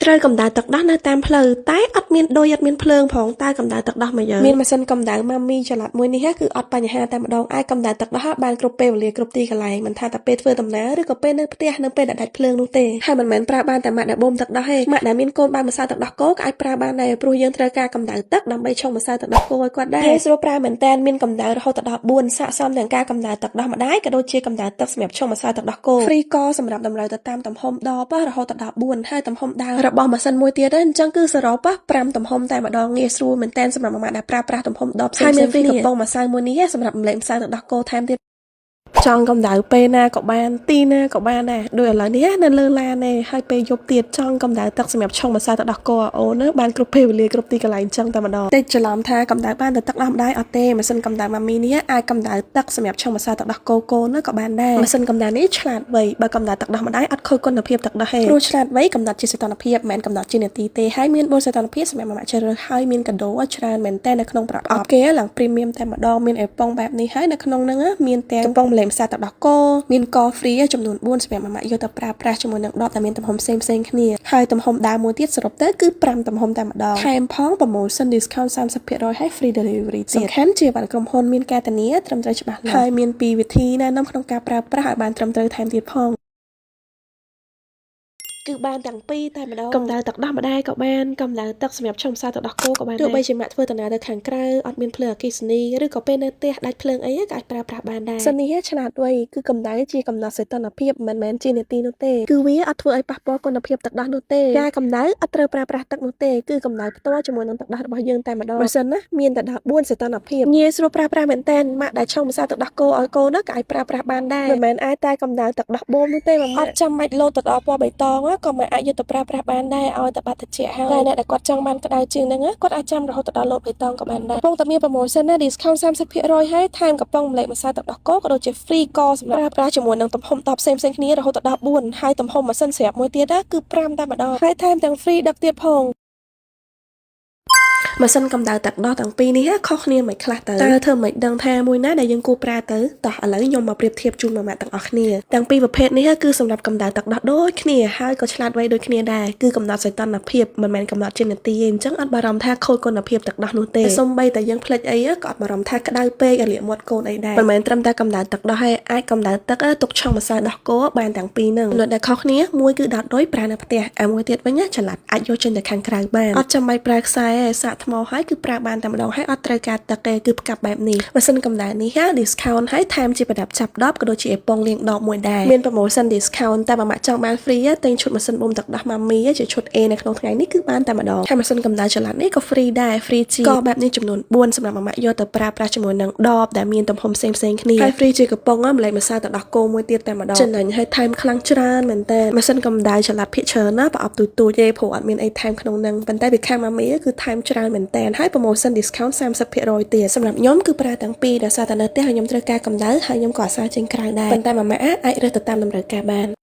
ត្រូវកម្ដៅទឹកដោះនៅតាមផ្លូវតែអត់មានដូចអត់មានភ្លើងផងតើកម្ដៅទឹកដោះមកយើមានម៉ាស៊ីនកម្ដៅម៉ាមីចល័តមួយនេះគឺអត់បញ្ហាតែម្ដងអាចកម្ដៅទឹកដោះបានគ្រប់ពេលវេលាគ្រប់ទីកន្លែងមិនថាតែពេលធ្វើដំណើរឬក៏ពេលនៅផ្ទះនៅពេលដែលដាច់ភ្លើងនោះទេហើយមិនមែនប្រើបានតែម៉ាក់ដែលបូមទឹកដោះទេម៉ាក់ដែលមានកូនបានម្សៅទឹកដោះគោក៏អាចប្រើបានដែរព្រោះយើងត្រូវការកម្ដៅទឹកដើម្បីឆុងម្សៅទឹកដោះគោឲ្យគាត់ដែរហើយស្រួលប្រើមែនតើមានកម្ដៅរហូតដល់4ស័ក្តិសមទាំងការកម្ដៅទឹកដោះម្ដាយក៏ដូចជាកម្ដៅទឹកសម្រាប់ឆុងម្សៅទឹកដោះគោ free កសម្រាប់តម្រូវទៅតាមទំហំដបរហូតដល់4ហើយទំហំដើមរបស់ម៉ាស៊ីនមួយទៀតអញ្ចឹងគឺសរុប5ទំហំតែម្ដងងាយស្រួលមែនតើសម្រាប់ម៉ាក់ដែលប្រើប្រាស់ទំហំដបផ្សេងៗហើយមាន free កំប៉ុងម្សៅមួយនេះសម្រាប់រំលែកម្សៅទឹកដោះគោថែមទៀតចង់កម្ដៅពេលណាក៏បានទីណាក៏បានដែរដូចឥឡូវនេះនៅលើឡានទេហើយពេលយប់ទៀតចង់កម្ដៅទឹកសម្រាប់ឆុងម្សៅទឹកដោះគោឲ្យអូនណាបានគ្រប់ពេលវេលាគ្រប់ទីកន្លែងចឹងតែម្ដងតិចច្រឡំថាកម្ដៅបានតែទឹកដោះម្ដាយអត់ទេម៉ាស៊ីនកម្ដៅម៉ាមីនេះអាចកម្ដៅទឹកសម្រាប់ឆុងម្សៅទឹកដោះគោកូនណាក៏បានដែរម៉ាស៊ីនកម្ដៅនេះឆ្លាតវៃបើកម្ដៅទឹកដោះម្ដាយអត់ខូចគុណភាពទឹកដោះទេព្រោះឆ្លាតវៃកំណត់ជាសីតុណ្ហភាពមិនមែនកំណត់ជានាទីទេហើយមាន4សីតុណ្ហភាពសម្រាប់ម៉ាក់ជ្រើសរើសហើយមានកាដូច្រើនមែនតើនៅក្នុងប្រអប់គេឡើង premium តែម្ដងមានអេប៉ុងបែបនេះហើយនៅក្នុងហ្នឹងមានទាំងកំប៉ុងម្លែកម្សៅទឹកដោះគោមានក free ចំនួន4សម្រាប់ម៉ាក់យកទៅប្រើប្រាស់ជាមួយនឹងដបដែលមានទំហំផ្សេងផ្សេងគ្នាហើយទំហំដើមមួយទៀតសរុបទៅគឺ5ទំហំតែម្ដងថែមផង promotion discount 30%ហើយ free delivery ទៀតសំខាន់ជាវ៉ាន់ក្រុមហ៊ុនមានការធានាត្រឹមត្រូវច្បាស់លាស់ហើយមានពីរវិធីណែនាំក្នុងការប្រើប្រាស់ឲ្យបានត្រឹមត្រូវថែមទៀតផងគឺបានទាំងពីរតែម្ដងកម្ដៅទឹកដោះម្ដាយក៏បានកម្ដៅទឹកសម្រាប់ឆុងម្សៅទឹកដោះគោក៏បានដែរទោះបីជាម៉ាក់ធ្វើដំណើរទៅខាងក្រៅអត់មានភ្លើងអគ្គិសនីឬក៏ពេលនៅផ្ទះដាច់ភ្លើងអីក៏អាចប្រើប្រាស់បានដែរសិននេះឆ្លាតវៃគឺកម្ដៅជាកំណត់សីតុណ្ហភាពមិនមែនជានាទីនោះទេគឺវាអត់ធ្វើឲ្យប៉ះពាល់គុណភាពទឹកដោះនោះទេការកម្ដៅអត់ត្រូវប្រើប្រាស់ទឹកនោះទេគឺកម្ដៅផ្ទាល់ជាមួយនឹងទឹកដោះរបស់យើងតែម្ដងបើសិនណាមានតែដល់4សីតុណ្ហភាពងាយស្រួលប្រើប្រាស់មែនតើម៉ាក់ដែលឆុងម្សៅទឹកដោះគោឲ្យកូនណាក៏អាចប្រើប្រាស់បានដែរមិនមែនអាចតែកម្ដៅទឹកដោះបូមនោះទេអត់ចាំបាច់លោតទៅដល់ពណ៌បៃតងក៏មិនអាចយកទៅប្រើប្រាស់បានដែរឲ្យតែបាត់ត្រជាក់ហើយតែអ្នកដែលគាត់ចង់បានក្តៅជាងហ្នឹងគាត់អាចចាំរហូតដល់លោតបៃតងក៏បានដែរកំពុងតែមាន promotion ណា discount 30%ហើយថែមកំប៉ុងម្លែកម្សៅទឹកដោះគោក៏ដូចជា free កសម្រាប់ប្រើប្រាស់ជាមួយនឹងទំហំដបផ្សេងៗគ្នារហូតដល់4ហើយទំហំម៉ាស៊ីនស្រាប់មួយទៀតណាគឺ5តែម្ដងហើយថែមទាំង free ដឹកទៀតផងម៉ាស៊ីនកម្ដៅទឹកដោះទាំងពីរនេះខុសគ្នាមិនខ្លះទៅតើធ្វើមិនដឹងថាមួយណាដែលយើងគួរប្រើទៅតោះឥឡូវខ្ញុំមកប្រៀបធៀបជូនម៉ាម៉ាទាំងអស់គ្នាទាំងពីរប្រភេទនេះគឺសម្រាប់កម្ដៅទឹកដោះដូចគ្នាហើយក៏ឆ្លាតវៃដូចគ្នាដែរគឺកំណត់សីតុណ្ហភាពមិនមែនកំណត់ជានាទីទេអញ្ចឹងអត់បារម្ភថាខូចគុណភាពទឹកដោះនោះទេសូម្បីតែយើងភ្លេចអីក៏អត់បារម្ភថាក្តៅពេករលាកមាត់កូនអីដែរមិនមែនត្រឹមតែកម្ដៅទឹកដោះហើយអាចកម្ដៅទឹកទុកឆុងម្សៅដោះគោបានទាំងពីរហ្នឹងចំណុចដែលខុសគ្នាមួយគឺដោតរុយប្រើនៅផ្ទះអាមួយទៀតវិញចល័តអាចយកចេញទៅខាងក្រៅបានអត់ចាំបាច់ប្រើខ្សែទេសាកថ្មហើយគឺប្រើបានតែម្ដងហើយអត់ត្រូវការទឹកទេគឺផ្កាប់បែបនេះម៉ាស៊ីនកម្ដៅនេះហា discount ហើយថែមជាប្រដាប់ចាប់ដបក៏ដូចជាអេប៉ុងលាងដបមួយដែរមាន promotion discount តែបើម៉ាក់ចង់បាន free ទិញឈុតម៉ាស៊ីនបូមទឹកដោះម៉ាមីជាឈុត A នៅក្នុងថ្ងៃនេះគឺបានតែម្ដងហើយម៉ាស៊ីនកម្ដៅចល័តនេះក៏ free ដែរ free ជាក៏បែបនេះចំនួន4សម្រាប់ម៉ាក់យកទៅប្រើប្រាស់ជាមួយនឹងដបដែលមានទំហំផ្សេងផ្សេងគ្នាហើយ free ជាកំប៉ុងម្លែកម្សៅទឹកដោះគោមួយទៀតតែម្ដងចំណេញហើយថែមខ្លាំងច្រើនមែនតើម៉ាស៊ីនកម្ដៅចល័តភាគច្រើនណាប្រអប់ទូចទូចទេព្រោះអត់មានអីថែមក្នុងហ្នឹងប៉ុន្តែពីខាងម៉ាមីគឺថែមច្រើនមែនតើហើយ promotion discount 30%ទៀតសម្រាប់ខ្ញុំគឺប្រើទាំងពីរដោយសារតែនៅផ្ទះខ្ញុំត្រូវការកម្ដៅហើយខ្ញុំក៏អាសាចេញក្រៅដែរប៉ុន្តែម៉ាម៉ាអាចរើសទៅតាមតម្រូវការបាន។